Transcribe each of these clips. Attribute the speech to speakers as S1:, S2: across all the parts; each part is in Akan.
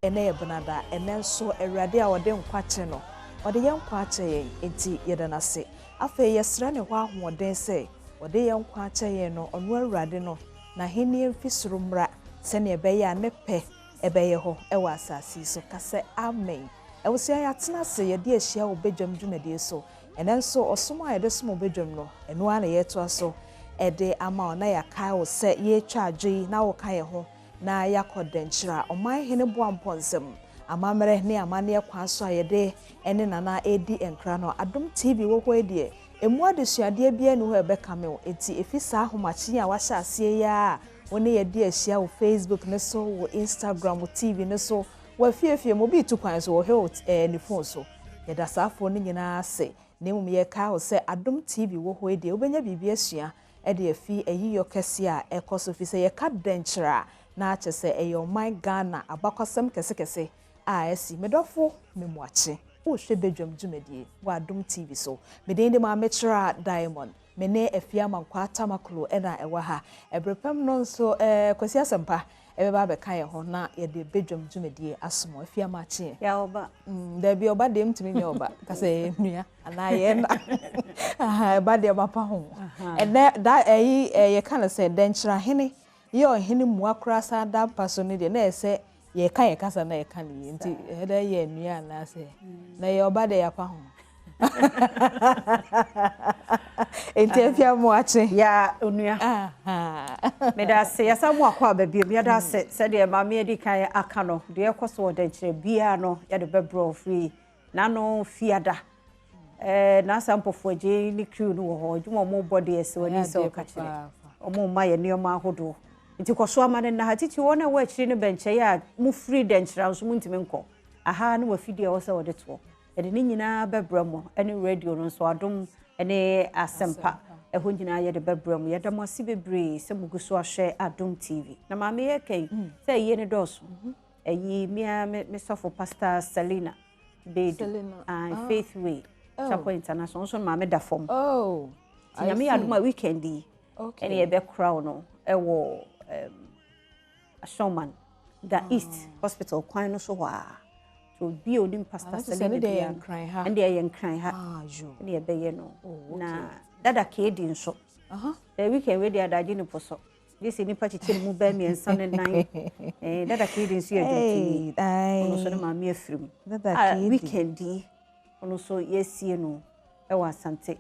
S1: Ɛnnɛ yɛ Benada, ɛnnɛ nso Awurade a ɔde nkwa kyɛ no, ɔde yɛn nkwa akyɛ yɛn, enti yɛda no ase. Afei yɛsrɛ ne hɔ ahoɔden sɛ ɔde yɛn nkwa akyɛ yɛn no, ɔno Awurade no, n'ahennie mfi soro mmra, sɛdeɛ ɛbɛyɛ a ne pɛ bɛyɛ hɔ wɔ asase yi so. Ka sɛ, Amen. Abusua, yɛatena ase, yɛde ahyia wɔ badwam dwumadie so. Ɛnnɛ nso, ɔsom a yɛde som wɔ badwam no, ɛno ara na yɛretoa so de ama wo, na yɛakae wo sɛ yɛretwa adwo yi na woka yɛn ho na yɛakɔ Dɛnkyira, Ɔman Hene Boampɔ nsam, amammerɛ ne amanneɛ kwan so a yɛde ne Nana redi nkra no. Adom TV wɔ hɔ yi deɛ, ɛmu adesuadeɛ biara nni hɔ a ɛbɛkame wo, enti ɛfi saa ahomakye yi a wahyɛ aseɛ yi ara a wo ne yɛde ahyia wɔ Facebook no so, wɔ Instagram, wɔ TV no so, wɔ afiefie mu, obi retu kwan so, wɔhwɛ wɔ ne phone so. Yɛda saafoɔ no nyinaa ase, na mmom yɛkae wo sɛ Adom TV wɔ hɔ yi deɛ, wobɛnya biribi asua de afi ayiyɔ kɛseɛ a ɛkɔ so, firi sɛ yɛka dɛnkyerɛ a, na akyɛ sɛ ɛyɛ ɔman Ghana abakɔsɛm kɛsekɛse a asi. Medɔfo Memuakye, wohwɛ badwam dwumadie wɔ Adom TV so. Me din de Maame Kyerɛ Diamond. Me ne Afia Amankwaa Tamaklo na ɛwɔ ha. Ɛberɛ pam no nso, Kwasi Asɛmpa ɛbɛba abɛka yɛn ho na yɛde badwam dwumadie asom. Afia Makye.
S2: Ya ɔba.
S1: Dabi ɔba deɛ mtumi nyɛ ɔba. Kasa yɛ nua anaa yɛ na. Ɛba deɛ mapa ho. Ɛnɛ da ɛyi yɛka no sɛ dɛnkyerɛhene yɛ ɔhene mua koraa saa da mpa so no deɛ na ɛsɛ yɛka yɛ kasa na yɛka no yie nti ɛdɛ yɛ nua anaasɛ na yɛ ɔba deɛ yɛapa ho. Nti Afia Moakye.
S2: Ya onua. Meda ase yɛsa mu akɔ aba biom. Yɛda ase sɛdeɛ maame adi kan aka no, deɛ ɛkɔ so wɔ dɛnkyerɛ biara no yɛde bɛbrɛ firi n'ano fiada. N'asa mpɔfo agye ne crew no wɔ hɔ, adwuma ɔmo bɔ deɛ sɛ w'ani sɛ ɔka kyerɛ ɔmo mma yɛ nneɛma ahodoɔ. Nti kɔ so ama no nna ha titi wɔn a ɛwɔ akyiri no bɛnkyɛe a mofiri dɛnkyerɛ nso montumi nkɔ aha ne wafidie a ɛwɔ sɛ wɔde toɔ. Yɛde ne nyinaa bɛbrɛ mo, ne radio no nso, Adom ne Asɛmpa, ɛhɔ nyinaa yɛde bɛbrɛ mo. Yɛda mo ase bebree sɛ mugu so ahwɛ Adom TV. Na maame yɛ kɛn sɛ ayie no dɔɔso. Ayi mea me sɔfo Pastor Selina Bedu, Faith Way, Chapel International, nso maame da fam. Nti Nyame yɛ adom a weekend yi, ɛne yɛbɛkora wo no ɛwɔ Ashoman, da East Hospital kwan no so hɔ a. Obi a onim Pastor Selina biara no, ɛnde ɛyɛ Nkran ha ɛne ɛbɛyɛ no. Na dada keedi nso sɛ weekend wei deɛ adagye ne po so gye sɛ nnipa kyekyɛ ne mu bɛɛ mmiɛnsa ne nan. Dada keedi nso yɛ dwontoni, ɔno nso ne maame afiri mu a weekend yi ɔno nso yɛasie no ɛwɔ Asante,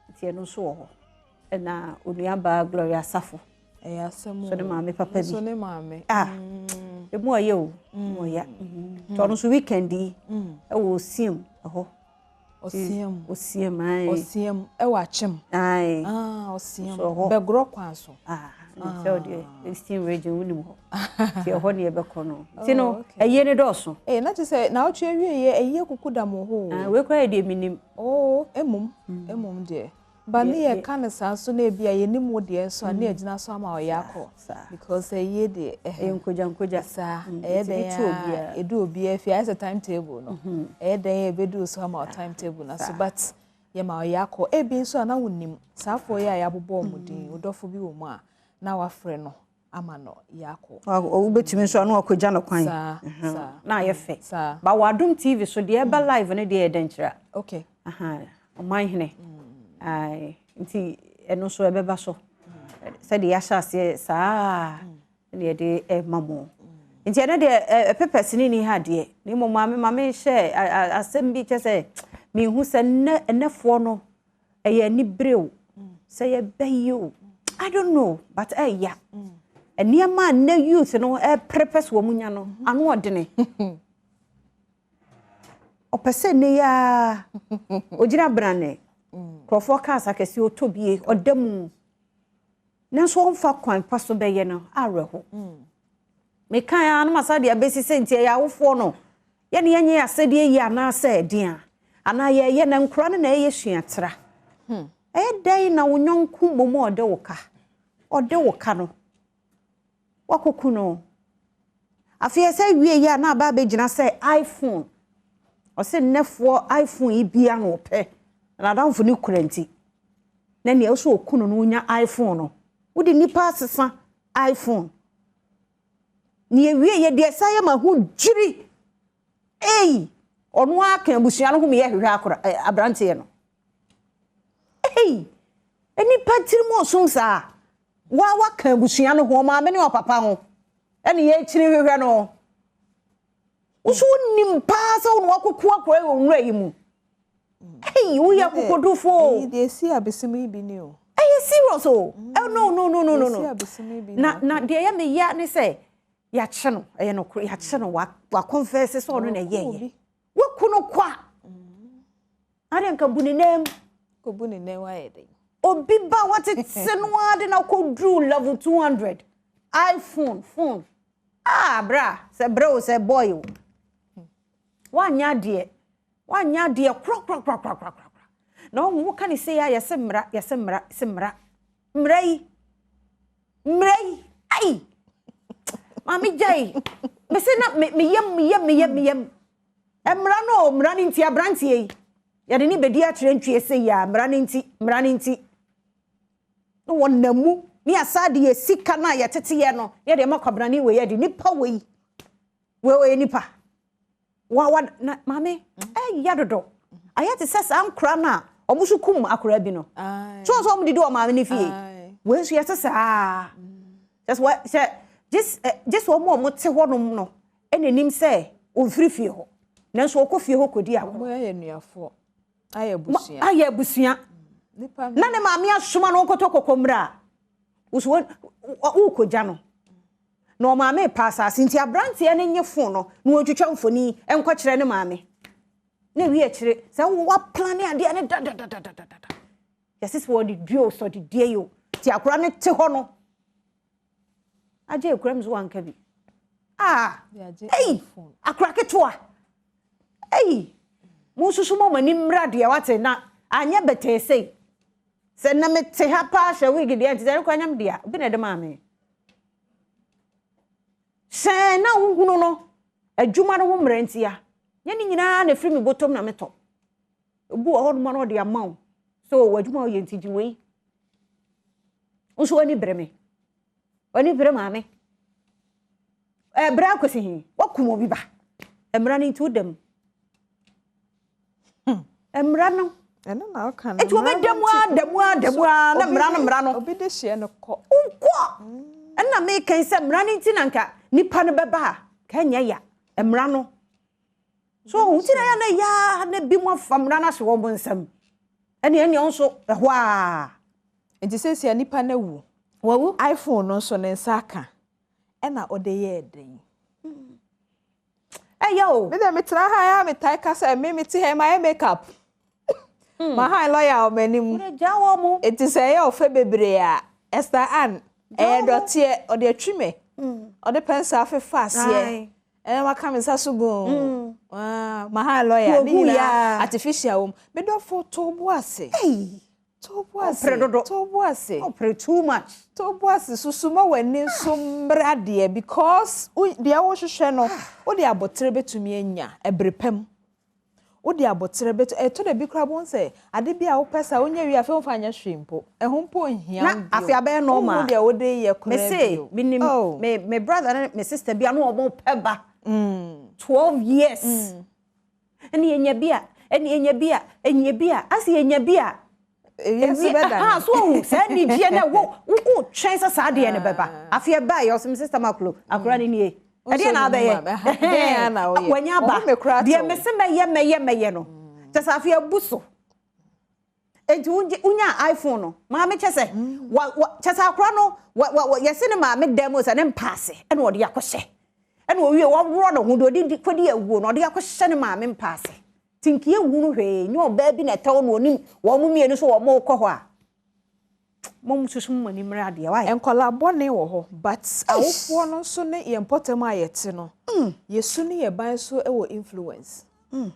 S2: nti ɛno nso wɔ hɔ. Ɛna onuabaa Gloria Asafo
S1: ɛyɛ asɛm.
S2: So ne maame papa bi
S1: so ne maame.
S2: Ah, emu ɔyɛ o, emu ɔya. Nti ɔno nso weekend yi ɛwɔ Osiam ɛhɔ.
S1: Osiam.
S2: Osiam, ayi.
S1: Osiam ɛwɔ Akyem.
S2: Ayi.
S1: Ah, Osiam bɛgorɔ kwan so.
S2: Ah, sɛ ɔdeɛ Eastern Region wunim hɔ, nti ɛhɔ ne yɛbɛkɔ no. Nti no ɛyie ne dɔɔso.
S1: Ee, na kyerɛ sɛ na ɔtwe awie yɛ ɛyie kuku da mo hɔ.
S2: Ah, wei koraa yɛ deɛ minim.
S1: Oo, emom deɛ. Ba ne yɛ ka no saa nso na ebi a yɛnim wo deɛ nso a ne yɛgyina so ama ɔyɛ akɔ. Because ɛyie deɛ.
S2: Ɛyɛ nkogya nkogya.
S1: Saa, ɛyɛ dɛn a edu obiara fie, ayɛ sɛ timetable no. Ɛyɛ dɛn a ebedu so ama timetable na so, but yɛma ɔyɛ akɔ. Ebi nso a na wonim saafoɔ yi a yɛabobɔ wɔn din, wodɔfo bi wɔ mu a na wafrɛ no ama no yɛakɔ.
S2: Wobɛtumi nso ano akɔgya no kwan.
S1: Saa saa.
S2: Na ayɛ fɛ.
S1: Saa.
S2: Ba wɔ Adom TV so deɛ ɛba live no deɛ yɛ dɛnkyerɛ.
S1: Okay.
S2: Ɔman hene. Nti ɛno nso ɛbɛba so. Sɛdeɛ yɛahyɛ aseɛ saa na yɛde ɛma mo. Nti ɛno deɛ papers ne ni ha deɛ. Na mmom maame hyɛ asɛm bi kyɛ sɛ mehu sɛ nnɛ ɛnɛfoɔ no ɛyɛ anibere o. Sɛ yɛbɛyi o. I don't know, but ɛya. Nneɛma a nnɛ youth no ɛprepɛ so wɔn nya no, ano ɔdene. Ɔpɛ sɛ nne ya ogyina brane. Nkurɔfoɔ cars akɛseɛ ɔtɔ bie, ɔda mu. Nanso ɔmfa kwan pa so bɛyɛ no awerɛho. Mekan a no masa deɛ abɛsi sɛ nti ɛyɛ awofoɔ no. Yɛne yɛnyɛ asɛdeɛ yi anaasɛ ɛden a. Anaa yɛyɛ na nkora no na ɛyɛ suatra. Ɛyɛ dɛn na wo nyɔnko mmom a ɔde wo ka? Ɔde wo ka no. Wakɔku no. Afei ɛsɛ wie yi a na aba abɛgyina sɛ iPhone. Ɔsɛ nnɛfoɔ iPhone yi bia na ɔpɛ. Na n'adamfo no kura nti. Na nea ɔsɛ ɔku no no wonya iPhone no. Wode nipa asesa iPhone. Na yɛwie yɛ deɛ ɛsan yɛ ma ho dwiri. Ei! Ɔno ara ka abusua no ho ma yɛhwehwɛ akora ɛ aberanteɛ no. Ei! Nnipa tirim ɔsom saa. Wa waka abusua no ho, ɔmaame ne ɔpapa ho. Ɛne yɛkyiri hwehwɛ no. Wo so wonim paa sɛ wo na wakɔku akora yi wɔ nwura yi mu. Ei, woyɛ akokodurufo o.
S1: Ɛyi deɛ esi abesim yi bi ni o.
S2: Ɛyɛ serious o. Oh, no, no, no, no, no, no.
S1: Deɛ esi abesim yi bi ni.
S2: Na na deɛ ɛyɛ me ya ne sɛ yɛakye no, ɛyɛ nokorɛ, yɛakye no, wa wa confess sɛ ɔno na ɛyɛɛyɛ. Waku no kwa. Adeɛ nka bu ne nan mu.
S1: Kɔbu ne nan mu ayɛ dɛn?
S2: Obi ba watete no ara de na akɔduru level 200. iPhone, phone. Ah, bra, sɛ brɛ o, sɛ boy o. Woanyɛ adeɛ. Woanyɛ adeɛ korakorakorakorakora. Na ɔhu woka ne sei a yɛse mmara, yɛse mmara, se mmara. Mmara yi. Mmara yi. Ai! Maame gyae. Mese na me me yam me yam me yam me yam. Mmara no o, mmara no nti aberanteɛ yi. Yɛde ne bɛdi akyerɛ ntwie sei a, mmara no nti, mmara no nti. Na wɔnam mu ne yɛasa de yɛ sika no a yɛteteyɛ no, yɛde ama kwabrane wei adi. Nipa wei. Wei ɔyɛ nipa. Wa wa na maame ɛya dodo. Ayɛ te sɛ saa nkora no a wɔn nso kum akora bi no. So wɔn nso wɔn didi wɔn maame no fie. Wei nso yɛte saa. Kyɛ sɛ sɛ gye sɛ wɔn a wɔte hɔnom no ɛna nim sɛ wɔmfiri fie hɔ. Nanso wɔkɔ fie hɔ kɔdi agorɔ.
S1: Wɔn ayɛ nuafoɔ. Ayɛ abusua.
S2: Ayɛ abusua. Na ne maame asoma no nkɔtɔ kɔkɔmmerɛ a, woso wokɔgya no. Na ɔmaame repa asase nti aberanteɛ no nye fon no na ɔntwitwa mfoni nkɔkyerɛ ne maame. Na ewie akyire sɛ wo waplane adeɛ no dadadadadada. Yɛse sɛ wɔde dua o sɛ ɔde dua yi o. Nti akora no te hɔ no. Agye ekura mu so wanka bi. Ah! Ei! Akora ketewa. Ei! Monsusu mo ani mmra deɛ wate na anyɛ bɛtɛɛ sei. Sɛ na mete ha paa hyɛ wig deɛ nti sɛ ɛno koraa nyɛ me dea. Obi na ɛde maa me. Sɛn na wohunu no adwuma no ho mmara ntia. Nyɛ ne nyinaa na ɛfiri me bɔtɔm na metɔ. Obi wɔ hɔnom a na ɔde ama wo. So w'adwuma a woyɛ nti gye wei. Wo nso w'ani bere me. W'ani bere maame. Ɛbrɛ akwasi he, wakum obi ba. Mmara no nti woda mu. Mmara no.
S1: Ɛno na ɔka no.
S2: Nti wɔbɛda mu ara da mu ara da mu ara na mmara no mmara no.
S1: Obi de hyeɛ no kɔ.
S2: Wokɔ. Ɛna meka yi sɛ mmara no nti na nka nipa no bɛba a ka nyɛ ya. Mmara no. So nti na yɛ na ya na bi mu afa mmara no ahyɛ wɔn nsam. Ɛne ɛne nso ɛhɔ a.
S1: Nti seesia nipa no awu.
S2: Wawu.
S1: iPhone no nso ne nsa aka. Ɛna ɔde yɛɛ den.
S2: Ɛyɛ o.
S1: Me dɛ metena ha ya metae ka sɛ me mete ha ma yɛ makeup. Ma ha lawyer wɔ m'anim.
S2: Wode gya wɔ mo.
S1: Enti sɛ ɛyɛ ɔfɛ bebree a Esther Ann ɛyɛ dɔteɛ ɔde atwi me. Ɔde pɛnsa afefa aseɛ. Ɛna waka me nsa so guu. Ma ha lawyer ne nyinaa artificial wɔ mu. Me dɔfo to bo ase. To bo ase.
S2: Ɔpere dodo.
S1: To bo ase.
S2: Ɔpere too much.
S1: To bo ase susu ma w'ani nso mmra deɛ because deɛ wohwehwɛ no wode abɔtere bɛtumi anya ɛbere pam. Wode abɔtere bɛtumi ɛtɔ da bi koraa bɔn sɛ ade bi a wopɛ sɛ wonya wie afei womfa nyɛ hwee mpo. Ɛho mpo nhia
S2: Na
S1: wo bio.
S2: afei abɛyɛ normal.
S1: Wohu deɛ wode yɛ koraa
S2: Me se
S1: bio.
S2: menim
S1: Oh.
S2: me me brother ne me sister bi a na wɔn pɛ ba. 12 years. Ɛne yɛnya bi a ɛne yɛnya bi a ɛnya bi a ase yɛnya bi a.
S1: Ewiase bɛda
S2: Aha, so ohu saa anigyeɛ na wo wo twɛn sɛ saa adeɛ no bɛba. Afei ɛbaa yɛ ɔsɛ me sister Maklo akora no nie. Ɛdeɛ na abɛyɛ.
S1: Ɛhɛn, na woyɛ.
S2: Wanya aba.
S1: Ɔho me koraa
S2: Deɛ
S1: tew.
S2: mese mɛyɛ mɛyɛ mɛyɛ no. Kyɛ sɛ afei abu so. Enti wonya iPhone no, maame kyɛ sɛ wa wa kyɛ sɛ akora no wa wa yɛse ne maame dan mu sɛ ne mpaase ɛna ɔde akɔhyɛ. Ɛna owie wɔworɔ ne ho deɛ ɔde di kɔdi awuo no ɔde akɔhyɛ ne maame mpaase. Tinki ewu no hwee nyɛ ɔbaa bi na ɛtɛw no onim wɔn mo mmienu so wɔn mo kɔ hɔ a. Mo susu mo ani mmere adeɛ wae.
S1: Nkɔla bɔne wɔ hɔ but awofoɔ no nso ne yɛn mpɔtam a yɛte no yɛsu ne yɛ ban so wɔ influence.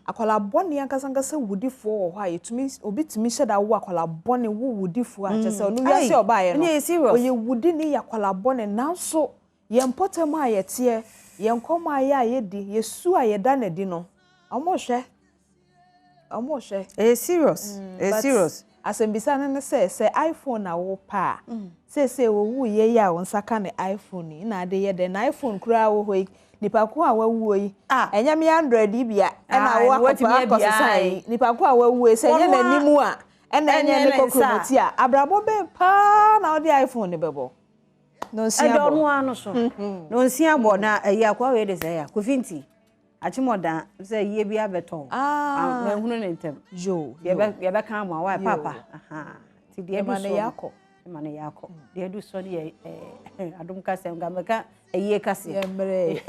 S1: Akɔla bɔne ankasa ankasa wudifoɔ wɔ hɔ a yɛtumi obi tumi hyɛ da wo akɔla bɔne wo wudifoɔ a kyerɛ sɛ ɔno wiase a ɔbaeɛ no
S2: Ɛne yɛ serious.
S1: ɔyɛ wudi ne yɛ akɔla bɔne nanso yɛn mpɔtam a yɛteɛ yɛn nkɔmɔ a yɛ a yɛdi yɛsu a yɛda n'adi no ɔmo hwɛ ɔmo hwɛ.
S2: Ɛyɛ serious. Ɛyɛ
S1: But
S2: serious.
S1: Asɛmbisa no ne sɛ, sɛ iPhone na wopɛ a, seesei wɔwuiɛ yi a wo nsa ka ne iPhone yi na ade yɛ dɛn? Na iPhone koraa wɔ hɔ yi, nipa ko a wawuo yi, ɛnyɛ me Android yi bia ɛna
S2: Ah,
S1: wo
S2: watumi
S1: akɔfa
S2: abia,
S1: akɔsesa yi. Nipa ko a wawuo yi, sɛ ɛnyɛ
S2: Ɔno a-
S1: n'anim a, ɛna ɛnyɛ
S2: ɛnyɛ
S1: ne
S2: ne nsa.
S1: kokromoti a, abrabɔ bɛn paa na wode iPhone ne bɛbɔ? No nsia
S2: Ɛdɔ
S1: bɔ.
S2: no ano so na onsia bɔ na ɛyi akɔa wei de sɛ ɛyɛ Kofi nti akyemɔdan sɛ yie bi abɛtɔ.
S1: Ah.
S2: Mahunu ne ntɛm.
S1: Yo, yo.
S2: Yɛbɛka ama wa
S1: Yo.
S2: papa. Aha. Nti deɛ
S1: Ɛma
S2: ɛdu
S1: ne
S2: soɔ
S1: yɛ
S2: no
S1: akɔ.
S2: Ɛma ne yɛ akɔ. Deɛ ɛdu soɔ no yɛ adom kasɛm nka mɛka ɛyie kaseɛ.
S1: Yɛmmerɛ.